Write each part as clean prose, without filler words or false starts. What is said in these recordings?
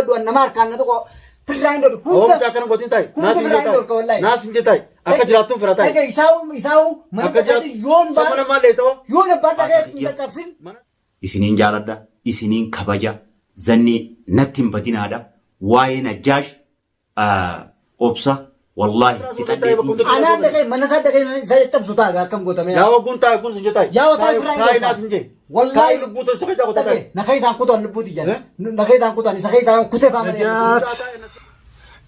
dubbadhu an nama harkaan na tokko firraa hin dhorku. Hunda Oomishni akkana gotiin ta'i. Hunda Naas hin firraa hin jetaa'i. dhorka wallaahi. Naas hin jetaa'i. Akka jiraattuun fira ta'i. Dhage isaa'u isaa'u mana Akka dhaqeeti jiraattu. yoon Isa mana baa maal dheetawaa? yoon abbaan dhaqee hin caccabsin. Isiniin jaaladha, isiniin kabaja, zanni natti hin badinaadha. Waa'ee Najjaash obsa wallaahi fixadheetiin jira. Anaan dhaqee mana isaa dhaqee isa caccabsu ta'a akkam gootamee. Yaa wagguun taa'e kun sin jetaa'i. Yaa wataa firraa hin Taa'i dhorka. naas hin jee. Wallaahi Taa'i lubbuu tolcha keessaa qotaa Dhaqee taa'i. na keessaan kutan lubbuuti Eh? jedhan. Na keessaan kutan isa keessaan kutee faa malee. Najaat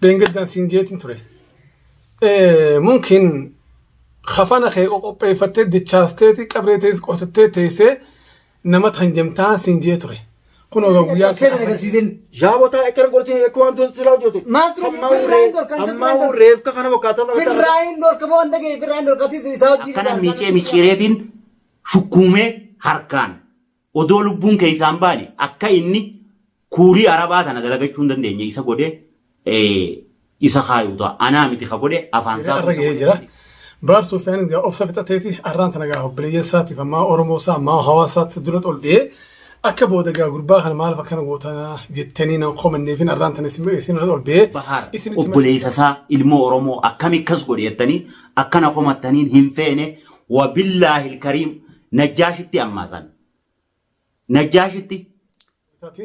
dheengaddaan siin jeetiin ture. Mumkin kafana kee qopheeffattee dachaasteeti qabree tees qotattee teessee nama tanjamtaa siin jee ture. Kun egaa guyyaan Caccabsee na agarsiisin. Yaa wataa akkana godhatiin akka waan tolcha silaa hojjetu. Maal ture firraa hin dhorkan isa Ammaa firraa hin dhorkan. reefka kana fakkaata. Firraa hin dhorka moo wanta ga'e firraa hin dhorkatis isaa hojii. Akkana miicee micciireetiin shukkuumee harkaan odoo lubbuun keessaa hin baane akka inni kuulii arabaa tana dalagachuu hin dandeenye isa godhe isa kaayu ta'a. Anaa miti ka godhe afaan isaa Arra gahee jira. Baar Suufiyaanis gaa obsa fixateeti arraan tana gaa obboleeyyan isaatiif ammaa Oromoo isaa ammaa hawaasaatti dura ol ba'ee akka booda gaa gurbaa kana maaliif akkana goota jettanii nan komanneefin arraan tana isin isin irra ol ba'ee Bahar isinitti obboleessa isaa ilmoo Oromoo akkami akkas godhe jettanii akkana komattaniin hin feene wabillaahil kariim Najjaashitti ammaa san. Najjaashitti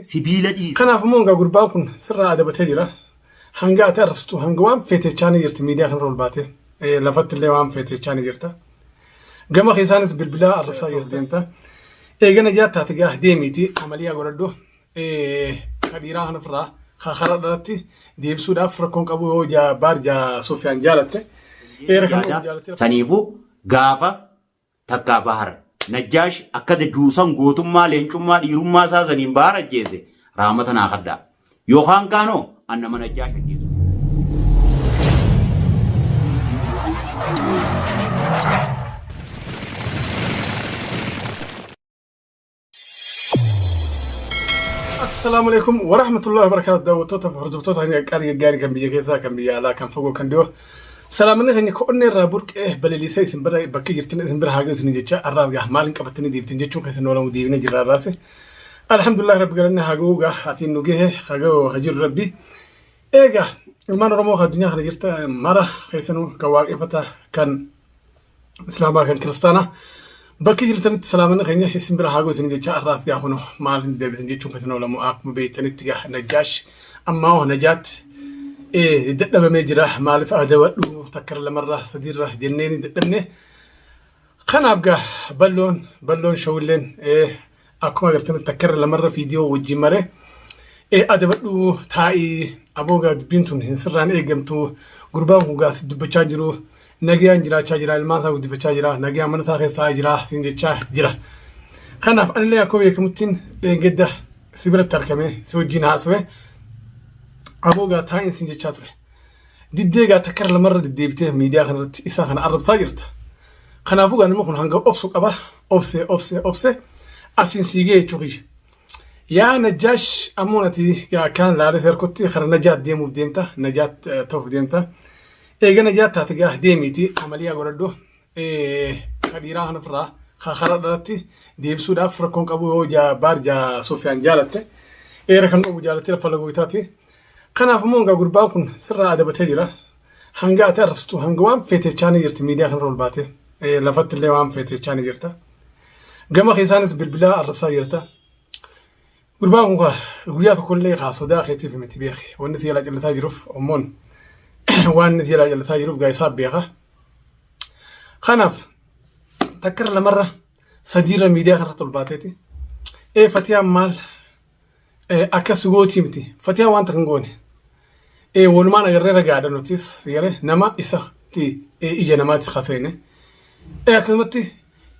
sibiila dhiise. Kanaaf immoo egaa gurbaan kun sirraa adabatee jira. Hanga ati arrabsitu hanga waan feetechaa ni jirti miidiyaa kanarra ol baatee. Lafatti illee waan feetechaa ni jirta. Gama keessaanis bilbilaa arrabsaa jirti deemta. Eega najaa taate gaa deemiiti amaliyaa godhadhu. Ka dhiiraa kan ofirraa ka karaa dhalatti deebisuudhaaf rakkoon qabu yoo jaa baar jaa Sufiyaan jaalatte. Eera kan Yaada jaalatte. saniifuu gaafa takkaa Bahar Najjaash akka juusan gootummaa leencummaa dhiirummaa isaa saniin Bahar ajjeese raamata naa kadhaa. Yookaan kaanoo an nama Najjaash ajjeesu. Assalaamu alaikum warahmatullahi wabarakatuh daawwattoota fi hordoftoota keenya qaqqaalii gaggaarii kan biyya keessaa kan biyya alaa kan fagoo kan dhiyoo salaamanni keenya ko'onnee irraa burqee balaliisee isin bira bakki jirtan isin bira haa geessu jecha arraas gaa maaliin qabattanii deebiten jechuun keessan oolamu deebinee jirra arraas alhamdulillah rabbi galanni haa ga'u gaa asiin nu gahe haa ga'u haa jiru rabbi eegaa ilmaan oromoo kan addunyaa kana jirta mara keessanuu kan waaqeffata kan Islaamaa kan kiristaanaa bakki jirtanitti salaamanni keenya isin bira haa gosin jecha har'aas gaa kun maal hin deebisan jechuun kan oolamu akkuma beektanitti gaa Najjaash ammaa hoo Najaat dadhabamee jira maaliif adawadhu takkara lamarra sadiirra jennee ni dadhabne kanaaf gaa balloon balloon shawilleen Akkuma agartanitti takka irra lamarra viidiyoo wajjin mare adabadhu taa'ii aboo gaa dubbiin tun hin sirraan eegamtu gurbaan kun gaa si dubbachaa jiru nagayaan jiraachaa jira ilmaan isaa guddifachaa jira nagayaan mana isaa keessa taa'aa jira siin jechaa jira. Kanaaf anillee akkuma beekamuttiin dheengadda si biratti argame si wajjin haasawe aboo gaa taa'iin siin jechaa ture. Diddee gaa takka irra lamarra deddeebitee miidiyaa kanarratti isaa kana arrabsaa jirta. Kanaafuu gaa namni kun hanga obsu qaba. Obse obse obse asiin sii ga'e jechuu kiyya. Yaa Najjaash ammoo ati gaa akkaan laalee serkutti kara Najaat deemuuf deemta. Najaat ta'uuf deemta. Eega Najaat taate gaa deemiiti amaliyaa godhadhu. Ka dhiiraa kan ofirraa ka karaa dhalatti deebisuudhaaf rakkoon qabu yoo jaa baar jaa Sufiyaan jaalatte. Eera kan qabu jaalattee lafa lagooytaati. Kanaaf immoo egaa gurbaan kun sirraa adabatee jira. Hanga ati arrabsitu hanga waan feetechaa ni jirti miidiyaa kanarra ol baatee. Lafatti illee waan feetechaa ni jirta. Gama keessaanis bilbilaa arrabsaa jirta. Gurbaan kun kaa guyyaa tokko illee kaa sodaa keetiif miti beeki. Wanni si jalaa callataa jiruuf ommoon waan inni si jalaa callataa jiruuf gaa isaa beeka. Kanaaf takkarra lamarra sadiirra miidiyaa kanarratti ol baateeti. Ee Fatiyaan maal Akkas gootii miti. Fatiyaan wanta kan goone. Walumaan agarree ragaadha nutis galee nama isatti ija namaatti kaseene. Akkasumatti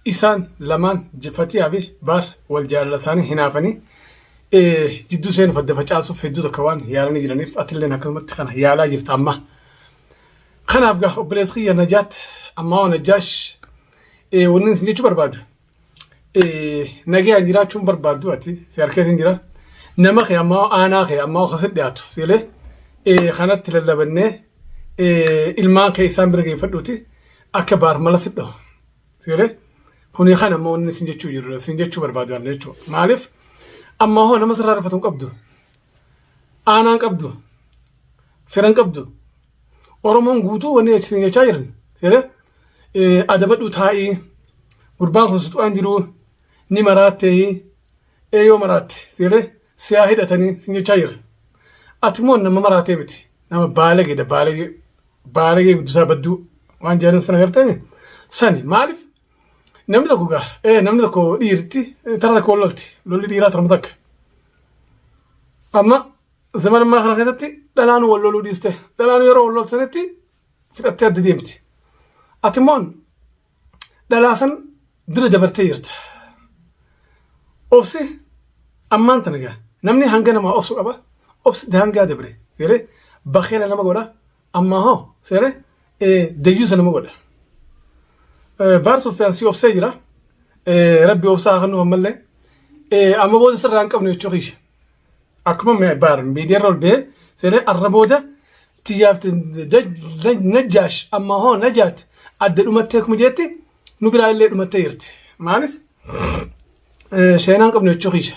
isaan lamaan Fatiyaa fi Baar wal jaalala isaanii hinaafanii jidduu seenuuf adda facaasuuf hedduu takka waan yaalanii jiraniif atilleen akkasumatti kana yaalaa jirta amma. Kanaaf gaa obboleessi kiyya Najaat ammaa waan Najjaash wanni isin jechuu barbaadu. Nagayaan jiraachuun barbaaddu ati si harkeetiin jira. Nama kee ammaa aanaa kee ammaa akkasitti dhiyaatu silee kanatti lallabannee ilmaan kee isaan bira geeffadhuuti akka baarmala si dhahu. Silee kuni kan ammoo inni sin jechuu jiru sin jechuu barbaadu jechuudha. Maaliif ammaa hoo nama sirraa rifatu hin qabdu. Aanaan qabdu. Firan qabdu. Oromoon guutuu wanni isin jechaa jiran. Seera adabadhu taa'ii gurbaan kun si tuqaan jiru ni maraattee ee yoo maraatte seera siyaa hidhatanii sin jechaa jira. Ati immoo nama maraatee miti. Nama baalageedha baalagee. Baalagee guddisaa badduu waan jedhan sana gartanii sani maaliif namni tokko gaa ee namni tokko dhiirti tara takka wal lolti lolli dhiiraa tarma takka. Amma zaman ammaa kana keessatti dhalaan wal loluu dhiiste dhalaan yeroo wal loltanitti fixattee adda deemti. Ati immoo dhalaa san bira dabartee jirta. Obsi ammaan tana gaa namni hanga namaa obsu qaba. Obsi daangaa dabre seeree bakeela nama godha. Ammaa hoo seeree dayyuusa nama godha. Baar Sufyaan si obsee jira. Rabbi obsaa haa kennuuf ammallee. Amma booda sirraa hin qabnu jechuu kiyya. Akkuma baar miidiyaarra ol ba'ee seeree arra booda tiyyaaf najjaash amma hoo najaat adda dhumattee akkuma jeetti nu biraa illee dhumattee jirti. Maaliif? Seenaan qabnu jechuu kiyya.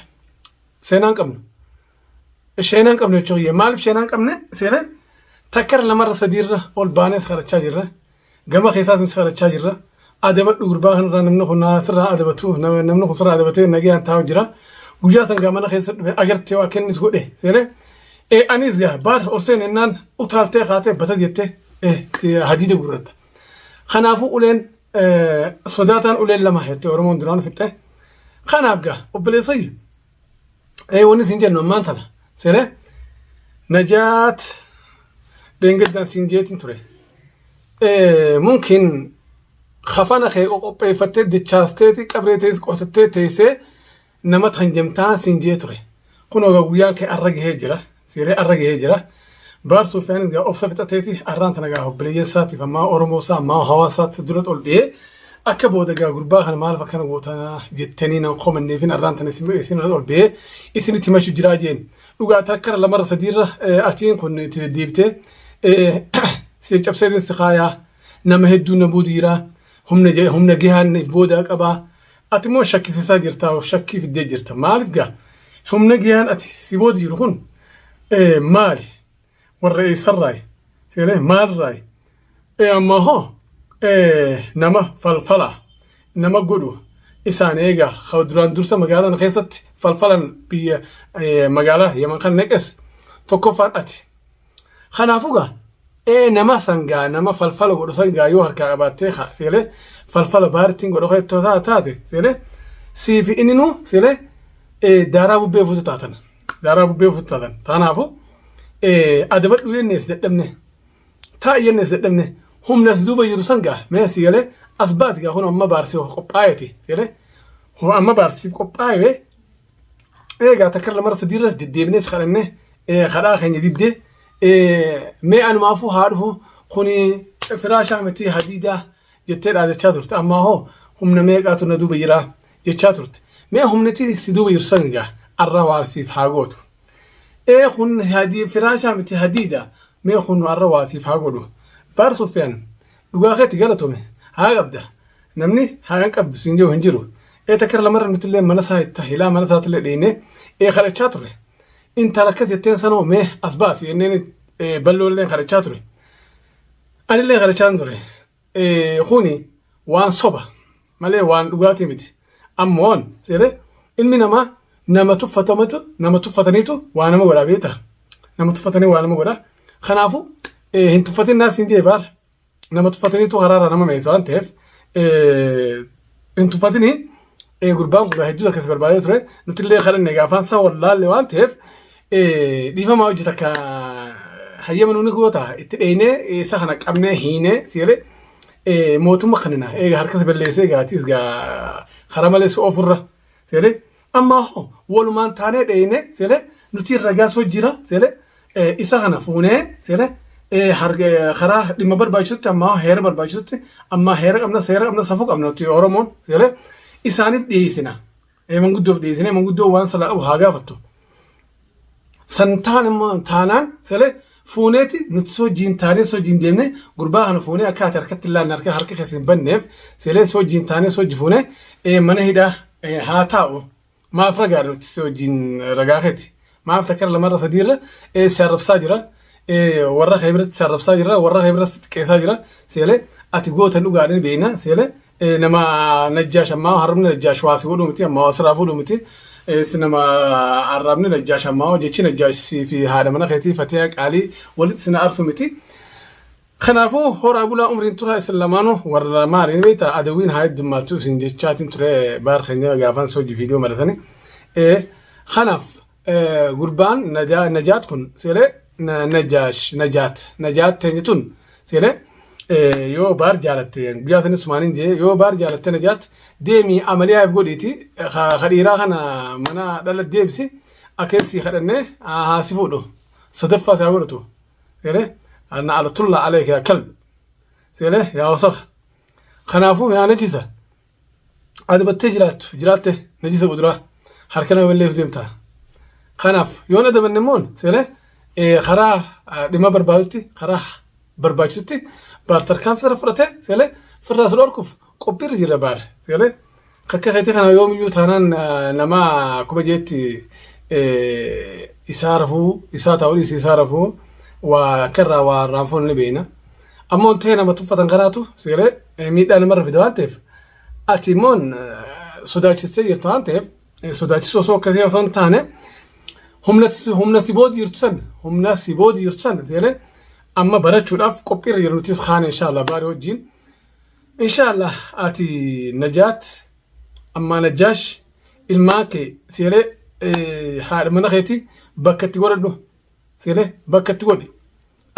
Seenaan qabnu. Seenaan qabnu jechuu kiyya. Maaliif seenaan qabne? Seenaa takkarra lamarra sadiirra ol baanees kadhachaa jirra. Gama keessaatiin si kadhachaa jirra. Adabadhu gurbaa kanarraa namni kun sirraa adabatu namni kun sirraa adabatee nagayaan taa'u jira. Guyyaa san gaa mana keessa dhufe agartee waa kennis godhe seene. Ee anis gaa baar ol seene innaan utaaltee kaatee bata jettee hadiida gurratta. Kanaafuu uleen sodaataan uleen lama jettee Oromoon duraan fixxe. Kanaaf gaa obboleessa wanni isin jennu ammaan tana seene Najaat dheengaddaan siin jeetiin ture. Mumkin kafana kee qopheeffattee dachaasteeti qabree tees qotattee teessee nama tanjamtaa siin jee ture. Kun egaa guyyaan kee arra gahee jira. Seeree arra gahee jira. Baar Suufiyaanis gaa obsa fixateeti arraan tana gaa obboleeyyan isaatiif ammaa Oromoo isaa ammaa hawaasaatti dura ol ba'ee akka booda gaa gurbaa kana maaliif akkana goota jettanii nan komanneefin arraan tana isin irra ol ba'ee isinitti himachuu jiraa jeen. Dhugaa takkara lamarra sadiirra atiin kun itti deddeebitee si caccabseetiin si kaayaa nama hedduu na buudiira humna gahaan if boodaa qabaa ati immoo shakkisiisaa jirta shakkii fiddee jirta maaliif gaa humna gahaan ati si booda jiru kun maali warra eessarraayi seenee maalirraayi amma hoo nama falfala nama godhu isaan eegaa duraan dursa magaalaa keessatti falfalan biyya magaalaa Yaman kan neqes tokkoffaan ati. Kanaafuu gaa nama sangaa nama falfala godhu sangaa yoo harkaa qabaattee seelee falfala baartiin godhu keettoo taate seelee siifi inninuu seelee daaraa bubbee fuutu taatan daaraa bubbee fuutu taatan kanaafuu adabadhu jennees dadhabne. Taa'i jennes dadhabne humna as duuba jiru san gaa mee si galee as baati gaa kun amma baarsiif qophaa'eeti si galee amma baarsiif qophaa'e eegaa takka lamarra sadiirra deddeebinee si kadhanne kadhaa keenya diddee mee anumaafuu haa dhufu kuni firaashaa miti hadiidaa jettee dhaadachaa turte ammaa hoo humna meeqaatu na duuba jira jechaa turte mee humniti si duuba jiru san gaa arra waa siif haa gootu. Ee kun hadii firaashaa miti hadiida mee kun arra waa siif haa godhu. Baar Sufyaan dhugaa keetti galatome haa qabda namni haa hin qabdu siin jiru hin jiru. Ee takkara lamarra nutillee mana isaa itti hilaa mana isaatillee dhiine ee kadhachaa ture. Intala akkas jetteen sanoo mee as baasi jenneen balloollee kadhachaa ture. Anillee kadhachaa ture. Kuni waan soba malee waan dhugaatii miti. Ammoon seeree ilmi namaa nama tuffatamatu nama tuffataniitu waa nama godha beektaa. Nama tuffatanii waa nama godha. Kanaafuu hin tuffatin naas hin jee baar. Nama tuffataniitu haraara nama meessa waan ta'eef hin tuffatini gurbaan kun hedduu akkas barbaadee ture nuti illee kadhanne gaafaan isaa wallaalle waan ta'eef dhiifamaa hojii takka hayyama nuuni goota itti dheeynee isa kana qabnee hiinee sigalee mootumma kanina eega harkas balleessee gaatiis gaa karaa malee si oofurra sigalee amma hoo walumaan taanee dheeynee sigalee nuti ragaa soo jira sigalee isa kana fuunee sigalee karaa dhimma barbaachisutti amma heera barbaachisutti amma heera qabna seera qabna safuu qabna nuti Oromoon sigalee isaaniif dhiyeessina. Manguddoof dhiyeessinee manguddoo waan sana qabu haa gaafattu. San taan immoo taanaan sele fuuneeti nuti sojiin taanee sojiin deemnee gurbaa kana fuunee akka ati harkatti hin laanne harka harka keessa hin banneef selee sojiin taanee soji fuunee mana hidhaa haa taa'u. Maaf ragaa nuti sojiin ragaa keeti. Maaf takka lamarra sadiirra si arrabsaa jira. Warra kee biratti si arrabsaa jira. Warra kee biratti si xiqqeessaa jira. Seelee ati goota dhugaadhaan beekna. Seelee nama najjaash ammaa harrabni najjaash waa si godhu miti ammaa waa sirraa fuudhu miti. Si nama arrabni najjaash ammaa jechi najjaash si fi haadha mana keetii fatiyaa qaalii walitti si na arsu miti. Kanaafuu horaa bulaa umriin turaa isin lamaanuu warra maali ni beektaa adawwiin haa heddummaattu isin jechaatiin ture baar keenya gaafaan soojii viidiyoo malasani. Kanaaf gurbaan najaat kun seelee najaash najaat najaat teenye tun seelee yoo baar jaalatte guyyaa sanis sumaaniin jee yoo baar jaalatte najaat deemii amaliyaaf godhiiti ka dhiiraa kana mana dhala deebisi akka sii kadhannee haa si fuudhu sadaffaa si haa godhatu. Seelee anna alatulla alayka yaa kalb. Seelee yaa wasakha. Kanaafuu yaa najisa. Adabattee jiraattu jiraatte najisa quduraa harka nama balleessu deemta. Kanaaf yoo na adabanne immoo seelee karaa dhimma barbaadutti karaa barbaachisutti baar tarkaanfii sana fudhatee seelee firraa si dhorkuuf qophiirra jira baar seelee. Akka keetii kana yoomiyyuu taanaan nama akkuma jeetti isaa rafuu isaa taa'uu dhiisii isaa rafuu waa akka irraa waa irraan fuunu ni beekna. Ammoo ta'e nama tuffatan kanaatu seeree miidhaa namarra fida waan ta'eef ati immoo sodaachistee jirta waan ta'eef sodaachisuu osoo akkasii osoo hin taane humna si booda jirtu san humna si booda jirtu san seeree amma barachuudhaaf qophiirra jiru nutis kaane inshaallah baarii wajjin. Inshallah ati najaat ammaa najjaash ilmaan kee seelee haadha mana keeti bakka itti godhadhu seelee bakka itti godhi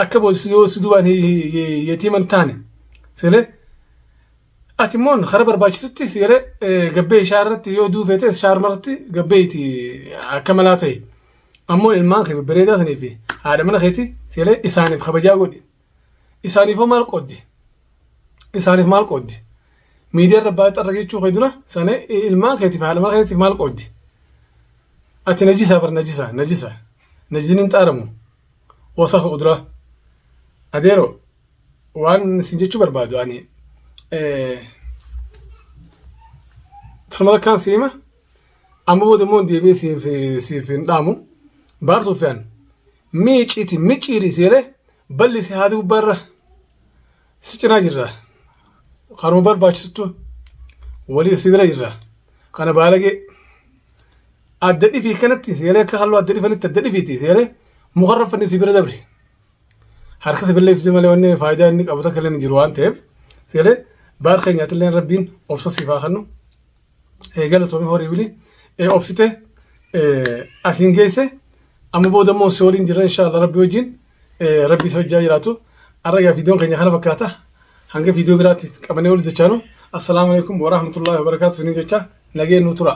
akka booda yoo si duubaan yetiima hin taane seelee ati immoo karaa barbaachisutti seelee gabbee ishaa irratti yoo duufeete ishaa irratti gabbee itti akka malaa ta'e ammoo ilmaan kee babbareedaa sanii fi haadha mana keeti seelee isaaniif kabajaa godhi Isaaniifoo maal qooddi? Isaaniif maal qooddi? Miidiyaa irra baay'ee xarra jechuu kee dura sana ilmaan keetiif haadha mana keetiif maal qooddi? Ati najisaa bar najisa najisa najisni hin xaaramu wasaka uduraa adeero waan isin jechuu barbaadu ani tanuma takkaan si hima amma booda immoo deebi'ee siif siif hin dhaamu baar Sufyaan miiciiti micciiri seeree ballisi haati gubbaarra si cinaa jirra kanuma barbaachisuttu walii si bira jirra kana baalagee adda dhifii kanatti seeree akka halluu adda dhifanitti adda dhifiiti seeree mukarra fanni si bira dabri harka si balleessu malee wanni faayidaa inni qabu takka illee hin jiru waan ta'eef seeree baar keenyaatillee rabbiin obsa siif haa kennu. Galatoomi horii bili obsite asiin geesse amma booda immoo si waliin jirra inshallah rabbi wajjin rabbi si hojjaa jiraatu har'a gaa viidiyoon keenya kana fakkaata hanga viidiyoo biraatti qabannee walitti dachaanu assalaamu alaikum warahmatullahi wabarakaatu isiniin jecha nageen nu tura.